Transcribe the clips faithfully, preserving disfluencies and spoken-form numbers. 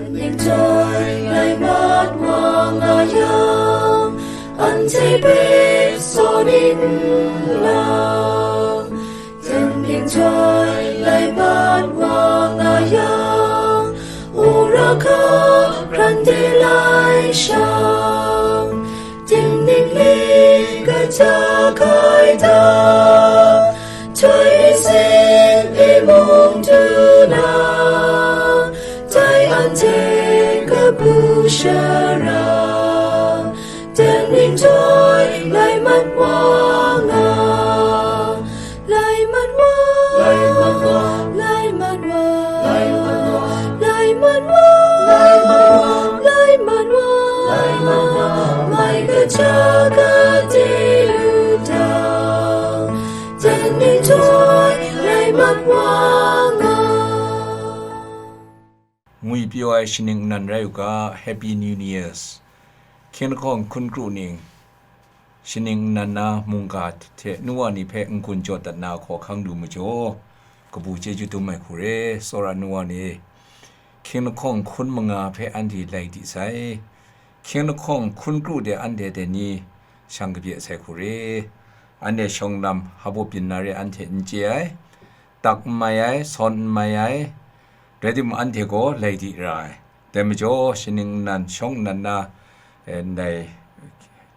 Ning chyoi lai mat wa nga yang, anhte hpe saw ning lang. Jan ning chyoi lai mat wa nga yang, wora hka hkran de lai shang, ting ning li kaja kai da, chyoi sin e mung du na, dai anhte kabu shara, jan ning chyoi lai mat wa nga. Lai mat wa, lai mat wa, lai mat wa, lai mat wa, lai mat wa, lai mat wa, lai mat wa, lai kaja ka de lu ta, jan ning chyoi lai mat wa nga. Ngwi pyaw ai shaning nnan rai u ga, Happy New Year's. Hkying lahkawng hkun kru ning, shaning nnan na mungga hte nu wa ni hpe n-gun jaw dat na hkaw hkang lu majaw, kabu chyeju dum ai hku re, tsawra nu wa ni. Hkying lahkawng hkun manga hpe anhte lai di sai. Hkying lahkawng hkun kru de anhte dai ni shang kabye sai hku re. Anhte shawng lam hpaw byin na re anhte n chye ai. Tak n mai ai, sawn n mai ai, rai timung, anhte gaw lai di ra ai. Dai majaw, shaning nnan shawng nnan na, eh, ndai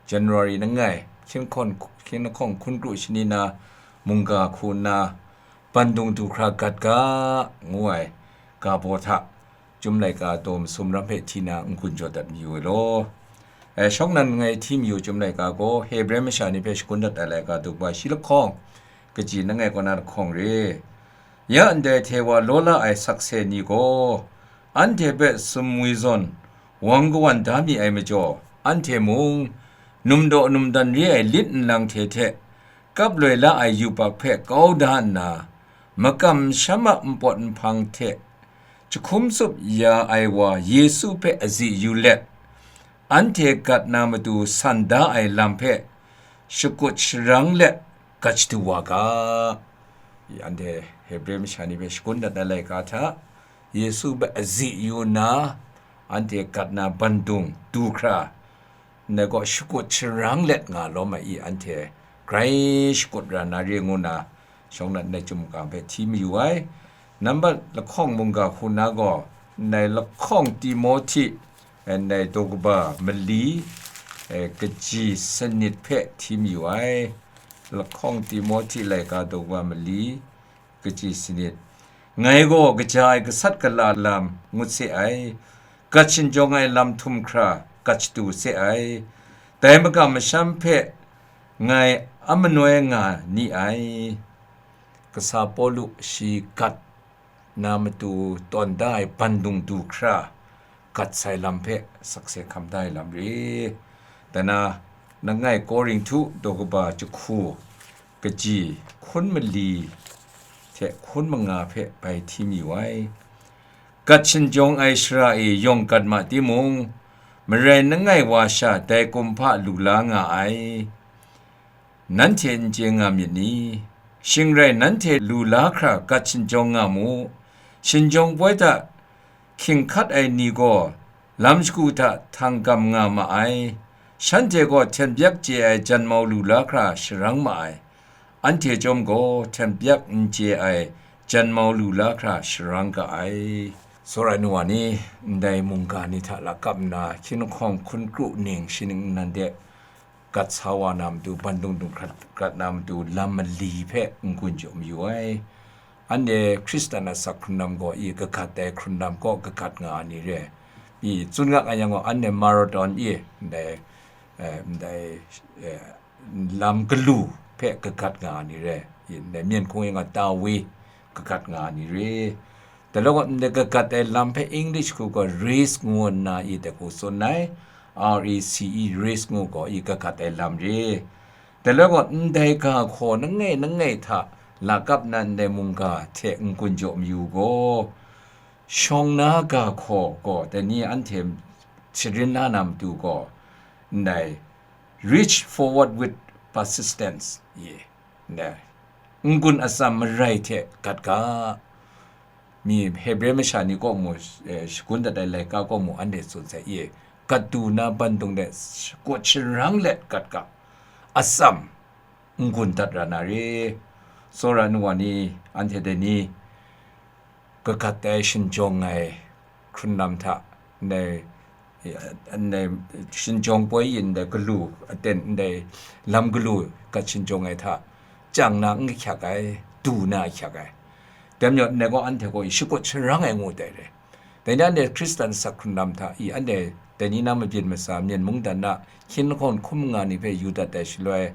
January langai, hkying lahkawng, hkying lahkawng hkun kru shani na mungga hku nna, bandung du hkra gat ga, ngu ai ga baw hta, Chyum laika daw masum ram hpe hti na n-gun jaw dat mayu ai law. E, shawng nnan langai hti mayu Chyum laika gaw, Hebre masha ni hpe shagun dat ai laika daw shi lahkawng, kaji langai kaw na lahkawng re. Ya ndai hte wa law la ai sakse ni gaw, anhte hpe sumwi zawn wang kawan da mi ai majaw, anhte mung, numdaw numdan re ai lit nlang hte hte, kap loi la ai yubak hpe kau da nna, makam masham a npawt nhpang hte jahkum tsup ya ai wa Yesu hpe azi yu let, anhte gat na matu san da ai lam hpe shakut sharang let gat shadu wa ga. Anhte Hebre masha ni hpe shagun dat ai laika hta, Yesu hpe azi yu nna, anhte gat na bandung du hkra, ndai gaw shakut sharang let nga lawm ai i, anhte grai shakut ra na re ngu na, shawng nnan ndai Chyum ga hpe hti mayu ai. Nambat lahkawng mungga hku na gaw, ndai lahkawng Timohti, eh, ndai daw kaba mali, eh, kaji sanit hpe hti mayu ai. Lahkawng Timohti laika daw kaba mali, kaji sanit. Ngai gaw kaja ai gasat gala lam ngut se ai, gat shinjawng ai lam htum hkra gat shadu se ai, dai makam masham hpe ngai a manoi nga ni ai. Kasa Pawlu shi gat na matu tawn da ai bandung du hkra, gat sai lam hpe sakse hkam da ai lam re. Dai na, langai Korinhtu daw kaba jahku, kaji hkun mali hte hkun manga hpe bai hti mayu ai. Gat shinjawng ai shara e yawng gat ma timung, marai langai wa sha dai kumhpa lu la nga ai. Nanhte n chye nga myit ni? Shing rai nanhte lu la hkra gat shinjawng nga mu. Shinjawng poi hta hkying hkat ai ni gaw lam shagu hta htang gam nga ma ai. Shanhte gaw hten byak chye ai janmau lu la hkra sharang ma ai. Anhte chyawm gaw hten byak n chye ai janmau lu la hkra sharang ga ai. Tsawra ai nu wa ni, ndai mungga ni hta lakap nna, hkying lahkawng hkun kru ning shaning nnan de, gat sa wa na matu, bandung du hkra gat na matu, lam mali hpe n-gun jaw mayu ai. Anhte Hkristan asak hkrun lam gaw i kagat ai hkrun lam kaw kagat nga ai ni re. I tsun nga ai yang gaw, anhte marathon i ndai, eh, ndai, eh, lam galu hpe kagat nga ai ni re. I ndai myen hkung yang gaw tawi kagat nga ai ni re. Dai law gaw, ndai kagat ai lam hpe English hku gaw race ngu nna i dai hku tsun ai, R A C E, race ngu gaw i kagat ai lam re. Dai law gaw, ndai ga hkaw langai langai hta lakap nna ndai mungga hte n-gun jaw mayu gaw, shawng na ga hkaw gaw, dai ni anhte sharin la na matu gaw, ndai reach forward with persistence, ye, ndai n-gun atsam marai hte gat ga, mi Hebre masha ni kaw mu, eh, shagun dat ai laika kaw mu anhte tsun sai i, gat du na bandung de shakut sharang let gat ga, atsam n-gun dat ra na re. Tsawra nu wa ni, anhte dai ni, kagat ai shinjawng ai hkrunlam hta, ndai, ndai shinjawng poi yin ndai galu aten, ndai lam galu gat shinjawng ai hta, chyang na n kahkyak ai, du na ahkyak ai. Dai majaw, ndai gaw anhte gaw i shakut sharang ai ngu dai re. Dai ni anhte Hkristan asak hkrunlam hta i, anhte dai ni na mabyin masa, myen mungdan na hkying lahkawng hkum nga ni hpe yu dat ai shaloi,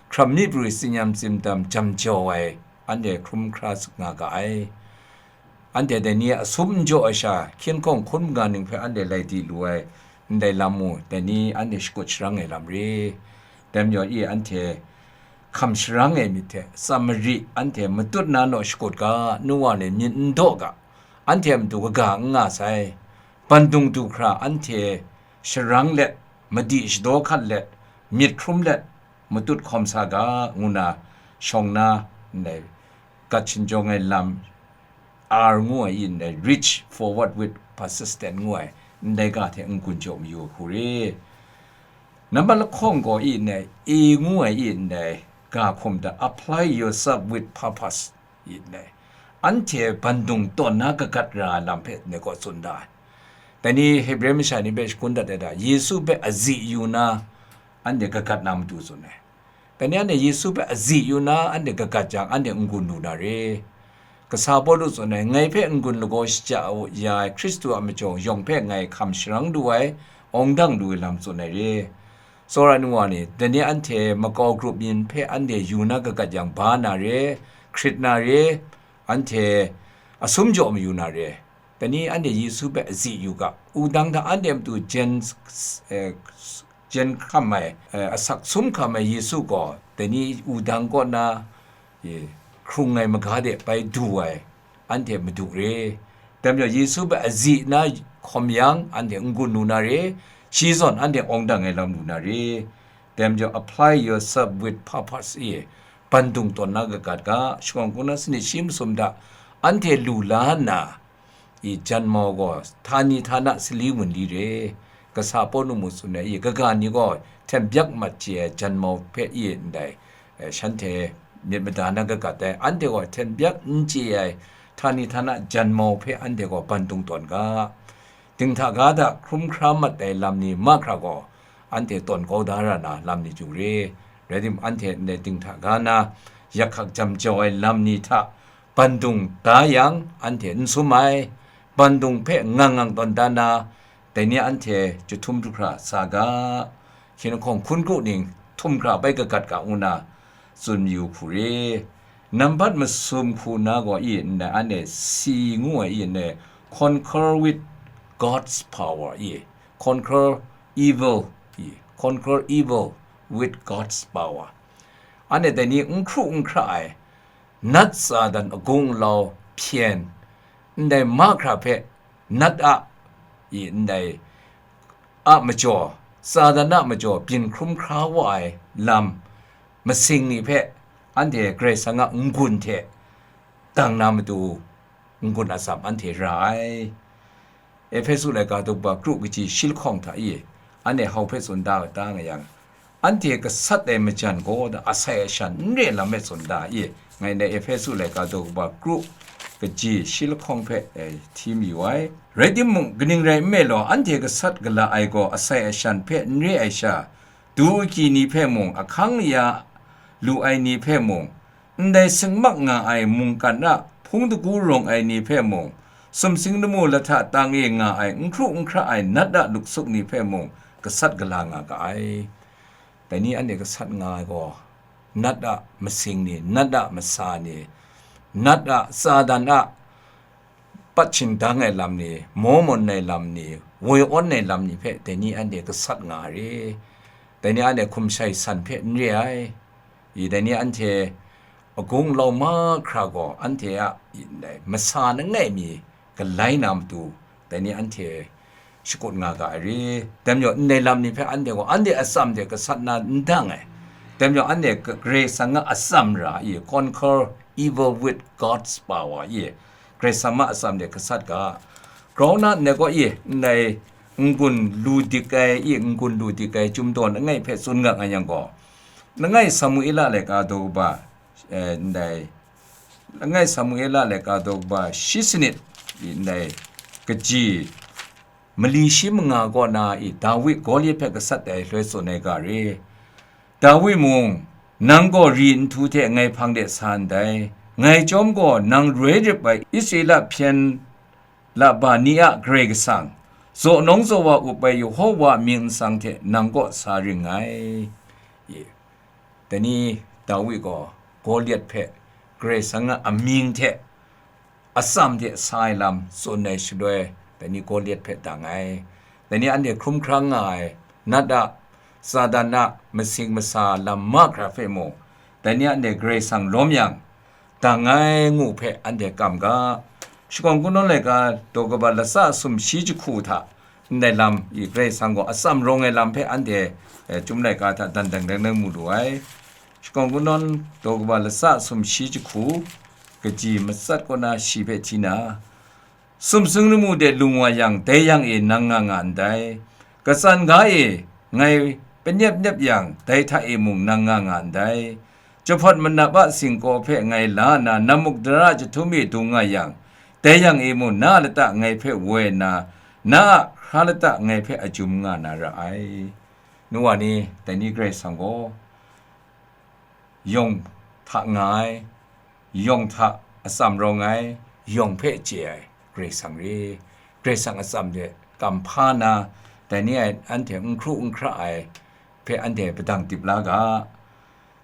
hkram mi pru tsinyam tsimdam jam jau ai, anhte hkrum hkra nga ga ai. Anhte dai ni a sum n jaw ai sha, hkying lahkawng hkum nga ning hpe anhte lai di lu ai, ndai lam mu, dai ni anhte shakut sharang ai lam re. Dai majaw i, anhte hkam sharang ai myit hte, tsa mari anhte matut na naw shakut ga, nu wa ni myit n daw ga, anhte a matu kaga n nga sai, bandung du hkra anhte sharang let, madi shadaw hkat let, myit hkrum let, matut hkawm sa ga, ngu na shawng na, ndai gat shinjawng ai lam, R ngu ai i ndai, reach forward with persistence ngu ai, ndai ga hte n-gun jaw mayu hku re. Nambat lahkawng gaw i ndai, A ngu ai i ndai, ga hkum hta, apply yourself with purpose i ndai, anhte bandung tawn na kagat ra ai lam hpe ndai gaw tsun da ai. Dai ni Hebre masha ni hpe shagun dat ai hta, Yesu hpe azi yu na, anhte kagat na matu tsun ai. Dai ni anhte Yesu hpe azi yu na, anhte kagat jang, anhte n-gun lu na re. Kasa Pawlu tsun ai, ngai hpe n-gun lagaw shaja ya ai Hkristu a majaw yawng hpe ngai hkam sharang lu ai, awng dang lu ai lam tsun ai re. Tsawra nu wa ni, dai ni anhte makau grup myin hpe anhte yu na kagat yang, ba na re, hkrit na re, anhte asum jaw mayu na re. Dai ni anhte Yesu hpe azi yu ga, wudang hta anhte a matu jen, eh, jen hkam ai, eh, asak sum hkam ai Yesu gaw, dai ni wudang kaw na, e, hkrung ai maga de bai du ai, anhte madu re. Dai majaw Yesu hpe azi na hkawm yang, anhte n-gun lu na re, shi zawn anhte awng dang ai lam lu na re. Dai majaw apply yourself with purpose e, bandung tawn na kagat ga, shakawn kungdawn sanit shi masum hta, anhte lu la nna, i janmau gaw htani htana sali wunli re, kasa Pawlu mung tsun ai, i kaga ni gaw hten byak mat chye ai janmau hpe i ndai, eh, shanhte myit mada na kagat ai, anhte gaw hten byak n chye ai htani htana janmau hpe anhte gaw bandung tawn ga, dinghta ga hta hkrum hkra mat ai lam ni mahkra gaw, anhte tawn kau da ra na lam ni chyu re. Rai timung, anhte ndai dinghta ga na yak hkak jam jau ai lam ni hta bandung da yang, anhte n sum ai, bandung hpe ngang ngang tawn da na, dai ni anhte jahtum jahkra sa ga, hkying lahkawng hkun kru ning htum hkra bai kagat ga, ngu na tsun mayu hku re. Nambat masum hku na gaw i ndai, anhte C ngu ai i ndai, conquer with God's power i, conquer evil i, conquer evil with God's power. Anhte dai ni n hkru n hkra ai, nat Satan agung lau hpyen, ndai mahkra hpe nat a, i ndai a majaw, Satan a majaw byin hkrum hkra wa ai lam, masing ni hpe anhte Karai Kasang a n-gun hte dang na matu, n-gun atsam anhte ra ai. Ehpesu laika daw kaba kru kaji shi lahkawng hta i, anhte hau hpe tsun da, da nga yang, anhte gasat ai majan gaw da, asai ashan n re lam hpe tsun da i, ngai ndai Ehpesu laika daw kaba kru kaji shi lahkawng hpe, eh, hti mayu ai. Rai timung, kaning rai nme law, anhte gasat gala ai gaw asai ashan hpe n re ai sha, du agyi ni hpe mung, ahkang ya lu ai ni hpe mung, ndai singmak nga ai mungkan a hpung dagu rawng ai ni hpe mung, sumsing lamu lahta tang e nga ai n hkru n hkra ai nat a luksuk ni hpe mung, gasat gala nga ga ai. Dai ni anhte gasat nga ai gaw, nat a masing ni, nat a masa ni, nat a Satan a patshing dang ai lam ni, maw mawn ai lam ni, woi awn ai lam ni hpe dai ni anhte gasat nga re. Dai ni anhte hkum shai san hpe n re ai. I dai ni anhte agung lau mahkra gaw, anhte a i ndai masa langai mi galai na matu, dai ni anhte shakut nga ga ai re. Dai majaw, ndai lam ni hpe anhte gaw, anhte atsam de gasat na n dang ai. Dai majaw, anhte Karai Kasang a atsam ra i, conquer evil with God's power i, Karai Kasang a atsam de gasat ga. Grau na ndai gaw i, ndai n-gun lu dik ai i, n-gun lu dik ai Chyum daw langai hpe tsun nga nga yang gaw, langai Samuela laika daw kaba, eh, ndai, langai Samuela laika daw kaba shi sanit i, ndai kaji mali shi manga kaw na i Dawi Goliat hpe gasat ai loi tsun ai ga re. Dawi mung, nang gaw ri nhtu hte ngai hpang de sa ndai, ngai chyawm gaw nang roi rip ai Israela hpyen laba ni a Karai Kasang, zaw nawng zaw wa up ai Yehova a mying nsang hte nang kaw sa ring ngai. Dai ni Dawi gaw Goliat hpe Karai Kasang a amying hte atsam hte sa ai lam tsun ai shaloi, dai ni Goliat hpe dang ai. Dai ni anhte hkrum hkrang nga ai, nat a, Satan a masing masa lam mahkra hpe mung, dai ni anhte Karai Kasang lawm yang, dang ai ngu hpe anhte kam ga. Shakawn Kungdawn laika daw kaba latsa sumshi jahku hta ndai lam i Karai Kasang gaw atsam rawng ai lam hpe anhte, eh, Chyum laika hta dan dang dang dang mu lu ai. Shakawn Kungdawn daw kaba latsa sumshi jahku, kaji matsat kaw na shi hpe hti na, sumsing lamu de lung wa yang, dai yang e nang nga nga ndai. Katsan ga e ngai panep nep yang, dai hta e mung nang nga nga ndai. Jahpawt manap a singkaw hpe ngai la nna, namuk dara jahtum e dung nga yang, dai yang e mung na a lata ngai hpe woi nna, na a hkra lata ngai hpe ajum nga na ra ai. Nu wa ni, dai ni Karai Kasang gaw, yawng hta nga ai, yawng hta atsam rawng ai, yawng hpe chye ai Karai Kasang re. Karai Kasang atsam de kam hpa na, dai ni ai anhte n hkru n hkra ai hpe anhte padang dip la ga.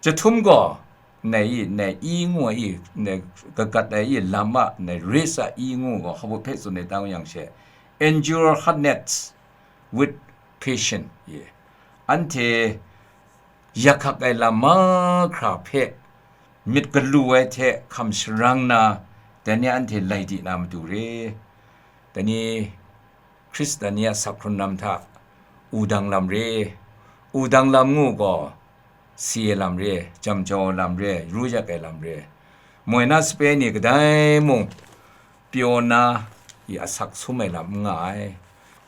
Jahtum gaw, ndai i, ndai i ngu ai i, ndai kagat ai i lam a, ndai race a i ngu gaw, hkabut hpe tsun ai tang yang she, endure hardness with patience, ye. Anhte yak hkak ai lam mahkra hpe myit galu ai hte hkam sharang na, dai ni anhte lai di na matu re. Dai ni Hkristan ni a sak hkrun lam hta, wudang lam re, wudang lam ngu gaw, si ai lam re, jam jau ai lam re, ru yak ai lam re. Moi na sape ni kadai mung, pyaw na i asak sum ai lam n nga ai.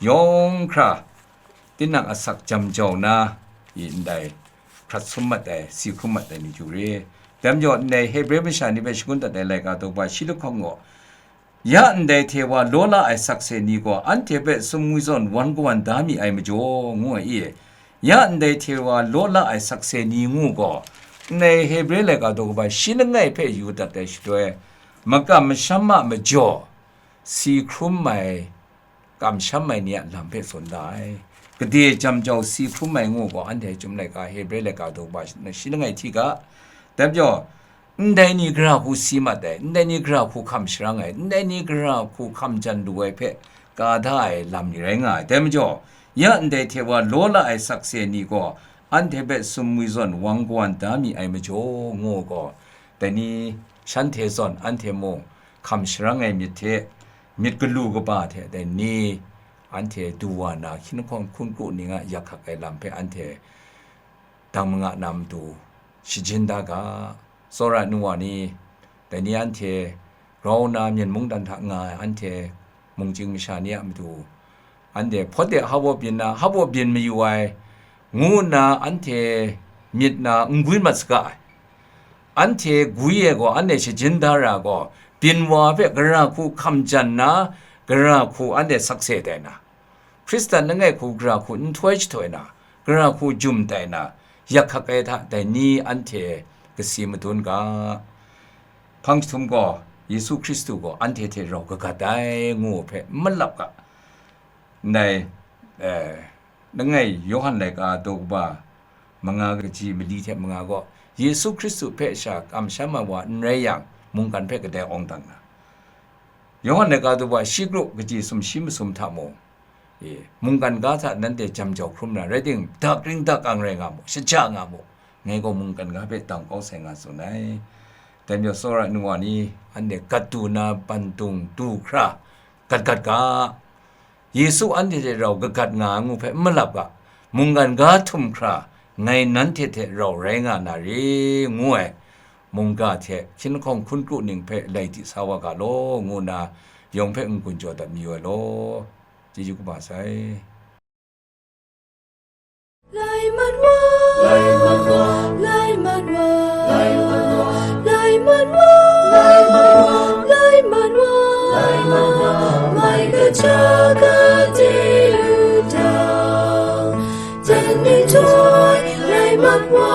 Yawng hkra, tinang asak jam jau na i ndai hkrat sum mat ai, si hkrum mat ai ni hku re. Dai majaw, ndai Hebre masha ni hpe shangun dat ai laika daw kaba shi lahkawng gaw, ya ndai hte wa law la ai sakse ni gaw, anhte hpe sumwi zawn wan kawan da mi ai majaw, ngu ai i. Ya ndai hte wa law la ai sakse ni ngu gaw, ndai Hebre laika daw kaba shi langai hpe yu dat ai shaloi, makam masham a majaw, si hkrum ai, kamsham ai ni a lam hpe tsun da ai. Gade jam jau si hkrum ai ngu gaw, anhte Chyum laika, Hebre laika daw kaba shi langai hti ga. Dai majaw, ndai ni gara hku si mat ai, ndai ni gara hku hkam sharang ai, ndai ni gara hku hkam jan lu ai hpe ka da ai lam ni rai nga ai. Dai majaw, ya ndai hte wa law la ai sakse ni gaw, anhte hpe sumwi zawn wan kawan da mi ai majaw, ngu gaw, dai ni shanhte zawn anhte mung hkam sharang ai myit hte, myit galu kaba hte dai ni anhte du wa na, hkying lahkawng hkun kru ning a yak hkak ai lam hpe anhte dang manga na matu shajin da ga. Tsawra ai nu wa ni, dai ni anhte grau na myen mungdan hta nga ai anhte mungchying masha ni a matu, anhte hpawt de hpa baw byin na, hpa baw byin mayu ai, ngu nna anhte myit na n gwi mat saga ai. Anhte gwi ai gaw, anhte shajin da ra gaw, byin wa hpe gara hku hkam jan na, gara hku anhte sakse tai na, Hkristan langai hku gara hku nhtoi jahtoi na, gara hku jum tai na, yak hkak ai hta dai ni anhte kasi madun ga. Hpang jahtum gaw, Yesu Hkristu gaw anhte hte rau kagat ai, ngu hpe n malap ga. Ndai, eh, langai Yawhan laika daw kaba manga kaji mali hte manga gaw, Yesu Hkristu hpe sha kamsham ai wa n rai yang, mungkan hpe kadai awng dang na. Yawhan laika daw kaba shi kru kaji sumshi masum hta mung, e, mungkan ga hta nanhte jam jau hkrum na, rai timung, dakring dakang rai nga mu, shaja nga mu, ngai gaw mungkan ga hpe dang kau sai nga tsun ai. Dai majaw, tsawra ai nu wa ni, anhte gat du na bandung du hkra, gat gat ga. Yesu anhte hte rau kagat nga ai ngu hpe n malap ga, mungkan ga htum hkra, ngai nanhte hte rau rai nga na re, ngu ai. mungga hte hkying lahkawng hkun kru ning hpe lai di sa wa ga law, ngu nna yawng hpe n-gun jaw dat mayu ai law. Chyeju kaba sai. Lai mat wa, lai mat wa, lai mat wa, lai mat wa, lai mat wa, lai mat wa, lai mat wa, mai kaja ka de lu ta. Jan ni toi, lai mat wa,